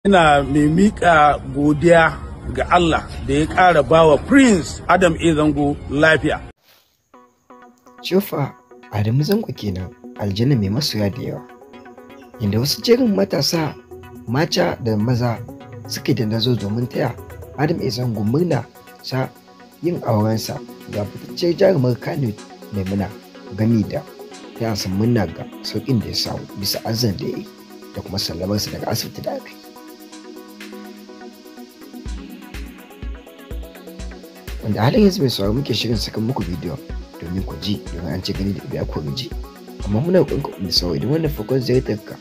Ina mai miƙa godiya ga Allah da ya ƙara bawa Prince Adam A. Zango lafiya. Jofa Adamu Zango kenan, aljanna mai masoya da yawa. Inda wasu jerin matasa mata da maza suke da nazo domin taya Adam A. Zango murna ta yin aurensa ga fitacciyar jarumar Kano Maimuna, gami da taya sa murna ga sauƙin da ya samu bisa azan da ya yi da kuma sallamarsa daga asibiti da aka yi. Wanda a halin yanzu mai sauraro muke shirin saka muku bidiyon domin ku ji, domin an ce gani da biya ko ji. Amma muna roƙon ku mai sauraro, idan wannan farkon ziyartar ka,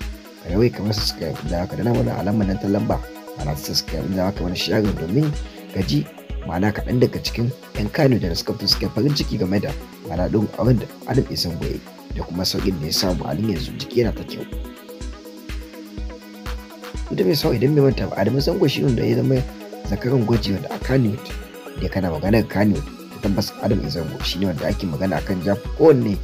ka yawai kamar subscribe da ka dana mana alamar nan ta lamba ma'ana ta subscribe da ka mana share domin ka ji ma'ana kaɗan daga cikin 'yan Kano da suka fito suka farin ciki game da ma'ana ɗin auren da Adam A. Zango ya yi da kuma sauƙin da ya samu a halin yanzu jiki yana ta kyau. Duk da mai sauraro idan bai manta ba, Adamu Zango shi ne da ya zama zakaran gwaji wanda a Kano da kana maganar Kano ta tabbas Adam A. Zango shi ne wanda ake magana akan jafi kowanne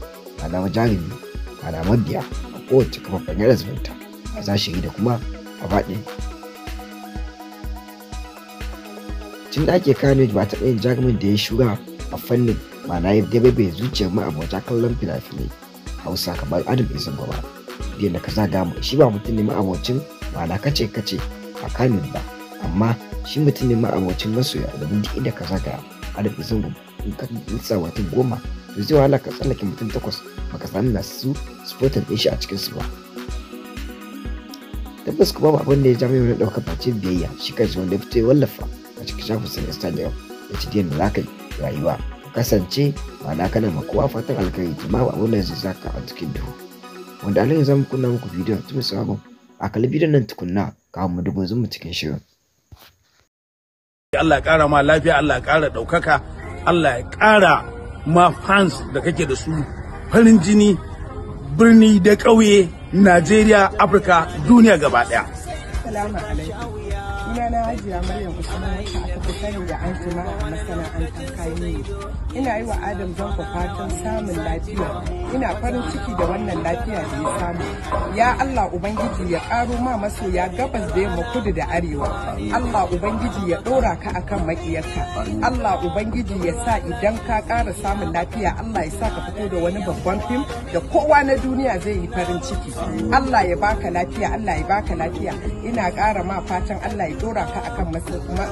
ma'ana jarumi ma'ana mabiya a kowace kafafen yada zumunta a zahiri da kuma a faɗin. Tun da ake Kano ba taɓa yin jarumin da ya shura a fannin ma'ana ya dabaibaye zuciyar ma'abota kallon fina-finai Hausa kamar Adam A. Zango ba. Da ka zaga shi ba mutum ne ma'abocin ma'ana kace-kace a Kano ba, amma shi mutum ne ma'abocin masoya, domin duk inda ka zaga Adam A. Zango in ka nitsa mutum 10 to zai wahala ka tsallake mutum 8 baka sami masu supporter ɗin shi a cikin su ba. Tabbas kuma babu abin da ya ja mai wani ɗaukar face biyayya shi kanshi wanda ya fito ya wallafa a cikin shafin sa na Instagram ya ce yadda za ka yi rayuwa ka kasance ma'ana kana ma kowa fatan alkhairi, to babu abin da zai saka a cikin duhu. Wanda a nan yanzu mu kunna muku bidiyon tun sabon a kalli bidiyon nan tukunna kafin mu dubo mu cikin shirin. Allah ya ƙara ma lafiya, Allah ya ƙara ɗaukaka, Allah ya ƙara ma fans da kake da su farin jini birni da ƙauye, Najeriya, Afirka, duniya gaba ɗaya. Assalamu alaikum. Sunana Hajiya Maryam Usman wacce aka fi sani da Antima a masana'antar Kano. Ina yi wa Adam Zango fatan samun lafiya. Ina farin ciki da wannan lafiya da ya samu. Ya Allah Ubangiji ya karo ma masoya gabas da yamma, kudu da arewa. Allah Ubangiji ya ɗora ka akan maƙiyarka. Allah Ubangiji ya sa idan ka ƙara samun lafiya, Allah ya sa ka fito da wani babban fim da kowa na duniya zai yi farin ciki. Allah ya baka lafiya, Allah ya baka lafiya. Ina ƙara ma fatan Allah ya dora ka akan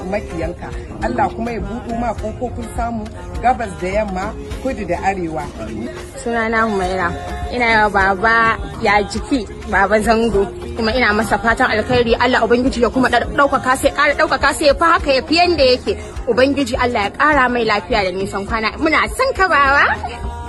makiyanka. Allah kuma ya buɗo ma kofofin samu gabas da yamma, kudu da arewa. Sunana Humaira. Ina yawa baba ya jiki, baba Zango, kuma ina masa fatan alkhairi. Allah Ubangiji ya kuma ɗaukaka sai ƙara ɗaukaka sai ya fi haka ya fi yanda yake. Ubangiji Allah ya ƙara mai lafiya da nisan kwana. Muna son ka baba.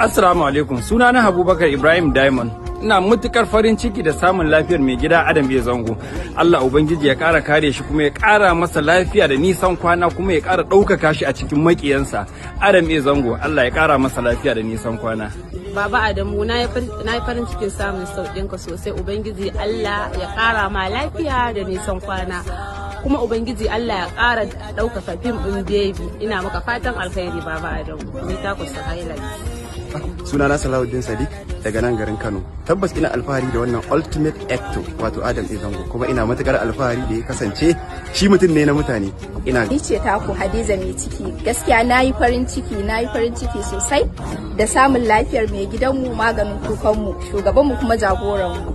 Assalamu alaikum. Sunana Abubakar Ibrahim Diamond. Ina matukar farin ciki da samun lafiyar mai gida Adam A. Zango. Allah Ubangiji ya ƙara kare shi kuma ya ƙara masa lafiya da nisan kwana kuma ya ƙara ɗaukaka shi a cikin maƙiyansa. Adam A. Zango, Allah ya ƙara masa lafiya da nisan kwana. Baba Adamu, na yi farin cikin samun sauƙinka sosai. Ubangiji Allah ya ƙara ma lafiya da nisan kwana. Kuma Ubangiji Allah ya ƙara ɗaukaka fim ɗin Baby. Ina maka fatan alkhairi Baba Adamu. Ni ta kusa highlight. Sunana Salahuddin Sadiq daga nan garin Kano. Tabbas ina alfahari da wannan ultimate actor wato Adam A. Zango, kuma ina matukar alfahari da ya kasance shi mutum ne na mutane. Ina Ni ce taku Hadiza mai ciki. Gaskiya nayi farin ciki, nayi farin ciki sosai da samun lafiyar mai gidanmu, maganin kukanmu, shugabanmu kuma jagoranmu.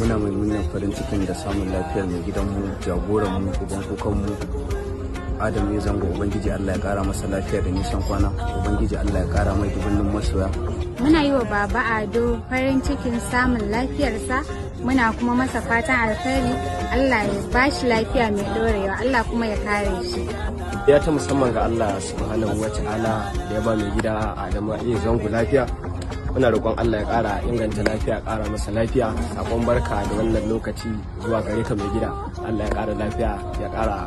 Muna mai murnar farin cikin da samun lafiyar mai gidanmu, jagoranmu, uban kukanmu Adam A. Zango. Ubangiji Allah ya kara masa lafiya da nisan kwana. Ubangiji Allah ya kara mai dubunnin masoya. Muna yi wa Baba Ado farin cikin samun lafiyarsa, muna kuma masa fatan alkhairi. Allah ya bashi lafiya mai dorewa, Allah kuma ya kare shi. Ya ta musamman ga Allah subhanahu wa ta'ala da ya ba mai gida Adamu A. Zango lafiya. Muna roƙon Allah ya ƙara inganta lafiya, ƙara masa lafiya. Sakon barka da wannan lokaci zuwa gare ka mai gida. Allah ya ƙara lafiya, ya ƙara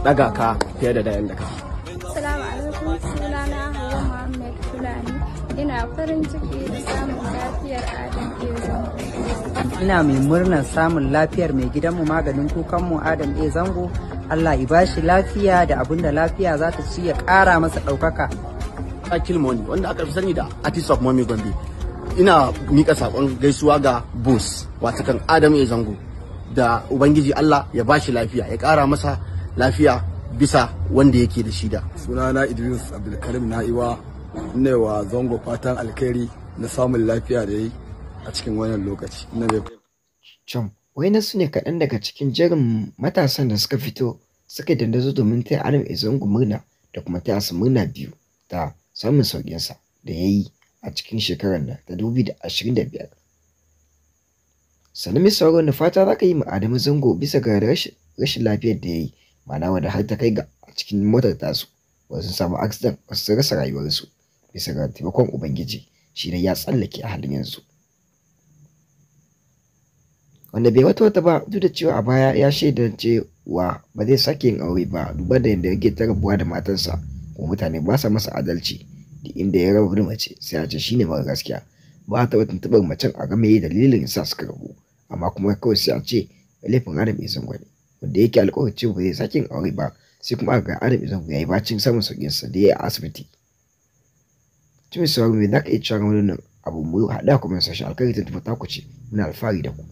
ɗaga ka fiye da dayan da ka. Assalamu alaikum, sunana Hauwa Muhammad Fulani. Ina farin ciki da samun lafiyar Adam A. Zango. Ina mai murnar samun lafiyar mai gidanmu, maganin kukanmu Adam A. Zango. Allah ya bashi lafiya da abin da lafiya za ta ci, ya ƙara masa ɗaukaka. Akil Money wanda aka fi sani da Artist of Mommy Gombe. Ina mika sakon gaisuwa ga boss watakan Adam A. Zango. da Ubangiji Allah ya bashi lafiya, ya ƙara masa lafiya bisa wanda yake da shi da. Sunana Idris Abdulkarim Na'iwa, ina wa Zango fatan alkhairi na samun lafiya da yi a cikin wannan lokaci. Ina mai Chom, wayannan su ne kaɗan daga cikin jerin matasan da suka fito suka dandazo domin taya Adam A Zango murna da kuma taya su murna biyu da samun sauƙinsa da ya yi a cikin shekarar nan ta 2025. Sannan mai sauraro, na fata za ka yi ma Adamu Zango bisa ga rashin lafiyar da ya yi, ma'ana wanda har ta kai ga a cikin motar tasu wasu sun samu accident, wasu sun rasa rayuwarsu. Bisa ga taimakon Ubangiji, shi ne ya tsallake a halin yanzu. Wanda bai wata wata ba, duk da cewa a baya ya shaida cewa ba zai sake yin aure ba, duba da yadda yake ta rabuwa da matansa, kuma mutane ba sa masa adalci. Duk inda ya rabu da mace, sai a ce shine mara gaskiya. Ba a taɓa tuntuɓar macen a game dalilin sa suka rabu, amma kuma kawai sai a ce laifin Adam A Zango ne, wanda yake alƙawarin cewa ba zai sake yin aure ba. Sai kuma aka ga Adam A Zango ya yi bacin samun sauƙinsa da ya yi a asibiti. Tumi sauraro, me za ka iya cewa game da wannan abu? Mu haɗa kuma sashen alkhairi, tuntuɓa ta ku ce, muna alfahari da ku.